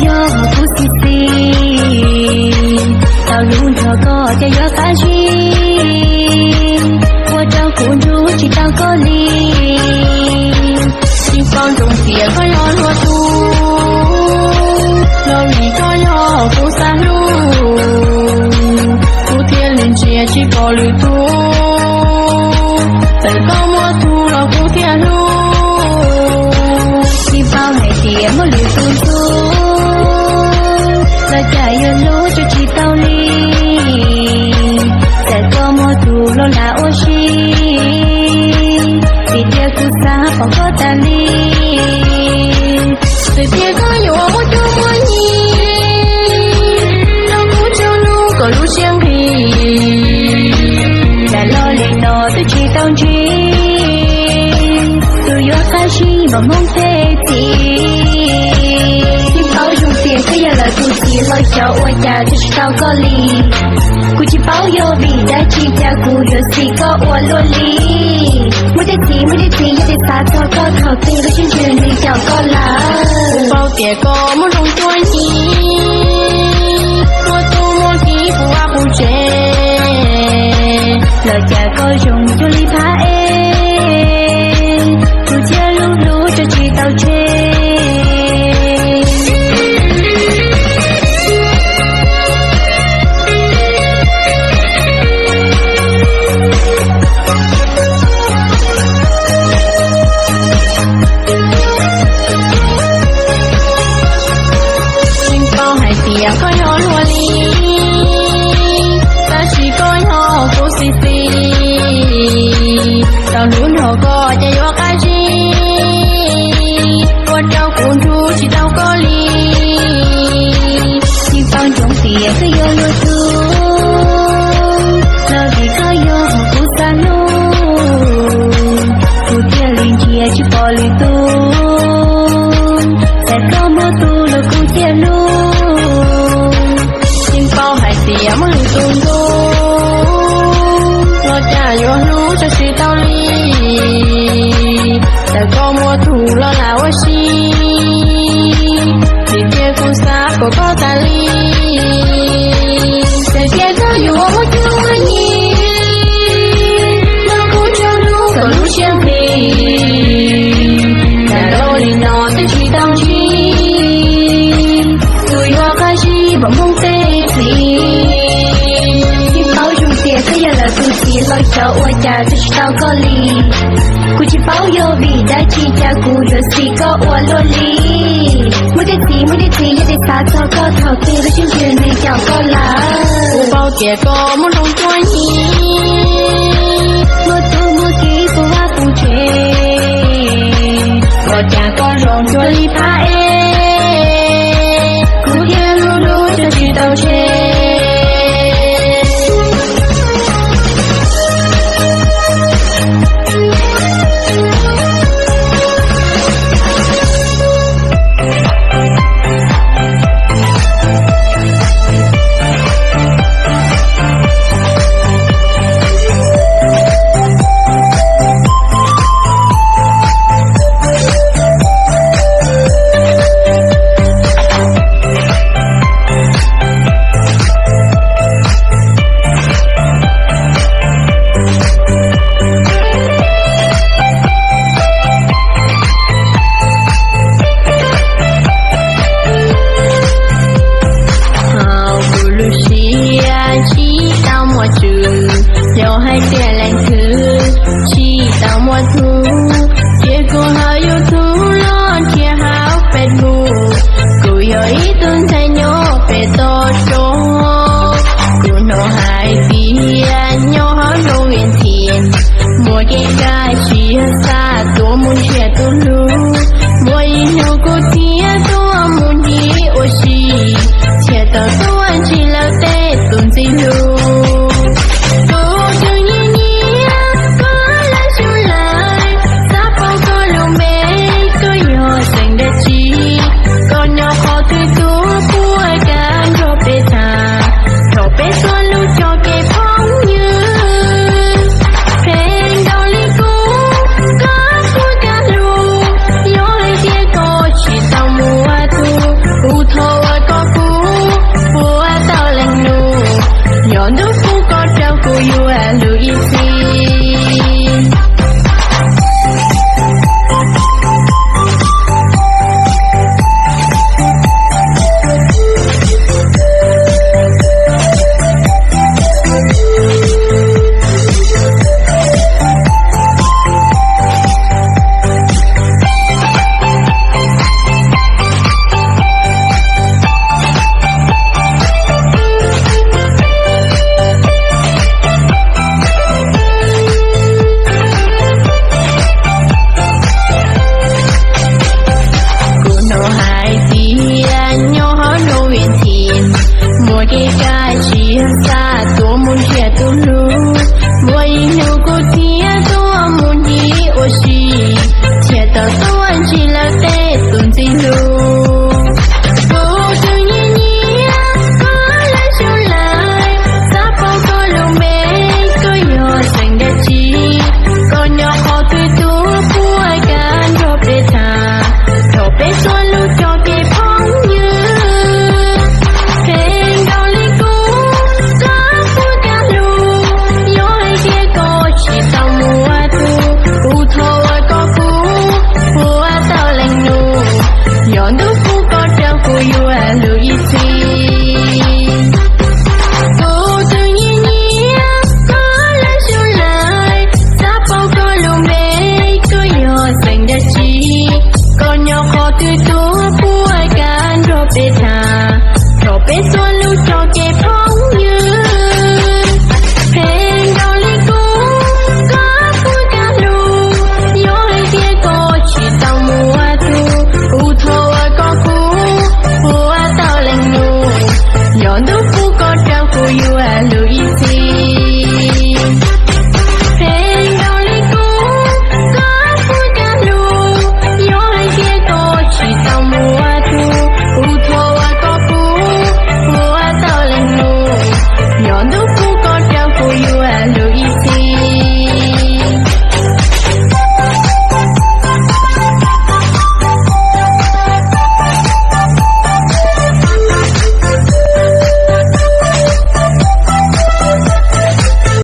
Yog kuv xis xis, tau hlub nrog koj ces yuav qab zib, ua rau kuv nrug tsis tau koj li. Tsis paub zoo tias koj yog luag tug, los vim koj yog kuv xav hlub, kuv thiaj li ntsia tsis pom lwm tug. Txawm koj muaj tug los kuv thiaj hlub, tsis paub hais tias muaj lwm tug ntxub, los cas yuav hlub tso tsis tau li. Txawm koj muaj tug los lam ua si, vim tias kuv xav pom koj tas li. Txawm tias koj yuav muaj cuab muaj yig, los kuv tsuas hlub koj lub siab nqig. Cas los li no twb tsis tau ntsib, tus yuav qab zib npaum Hmoob tej txiv. Tsis paub zoo tias koj yog lawv tus txiv los xyov ua cas twb tsis tau koj li. Kuv tsis paub yog vim dab tsi cas kuv yuav xis koj ua luaj li. Muaj tej txiv, muaj tej txiv yog tej xav txog koj thaum twg lub siab ntsws nws caum koj lawm. Kuv paub tias koj muaj hlob cuab yig, muaj tub muaj kiv puv vaj puv tsev, los cas koj zoo cuag li phab ej, kuv thiaj hlub hlub tso tsis tau tseg. Tsis paub hais tias koj yog luag li, tab sis koj yog kuv xis xis. Tau hlub nrog koj ces yuav qab zib, ua rau kuv nrug tsis tau koj li. Tsis paub zoo tias koj yog luag tug, los vim koj yog kuv xav hlub, kuv thiaj li ntsia tsis pom lwm tug. Txawm koj muaj tug los kuv thiaj hlub, tsis paub hais tias muaj lwm tug ntxub, los cas yuav hlub tso tsis tau li. Txawm koj muaj tug los lam ua si, vim tias kuv xav pom koj tas li. Txawm tias koj yuav muaj cuab muaj yig, los kuv tsuas hlub koj lub siab nqig. Cas los li no twb tsis tau ntsib, tus yuav qab zib npaum Hmoob tej txiv. Tsis paub zoo tias koj yog lawv tus txiv los xyov ua cas twb tsis tau koj li. Kuv tsis paub yog vim dab tsi cas kuv yuav xis koj ua luaj li. Muaj tej txiv, muaj tej txiv yog tej xav txog koj thaum twg lub siab ntsws nws caum koj lawm. Kuv paub tias koj muaj hlob cuab yig, muaj tub muaj kiv puv vaj puv tsev, los cas koj zoo cuag li phab ej, kuv thiaj hlub hlub tso tsis tau tseg. Kev kab tsis yog xa tuaj mus nrhiav tus hlub, muaj ib hnub kuv thiaj tuaj mus ntsib ua si, thiaj tau tuaj ntsib lawv tej tus ntxim hlub. Kuv twb nyiam nyiam koj lawm xyoo lawm, xav paub koj lub npe, koj yog xeem dab tsi, koj nyob qhov twg tuaj puas kam nrog peb tham, rau peb tuaj lub cov kev phooj ywg. Pheej nkaus li kuv, koj puas kam hlub, yog hais tias koj tsis tau muaj tus, kuv thov ua koj kuv puas tau leej nus, yog ntuj pub koj rau kuv yuav hlub ib txhis. Kuv twb nyiam nyiam koj lawm xyoo lawm, xav paub koj lub npe, koj yog xeem dab tsi, koj nyob qhov twg tuaj puas kam nrog peb tham, rau peb tuaj lub cov kev phooj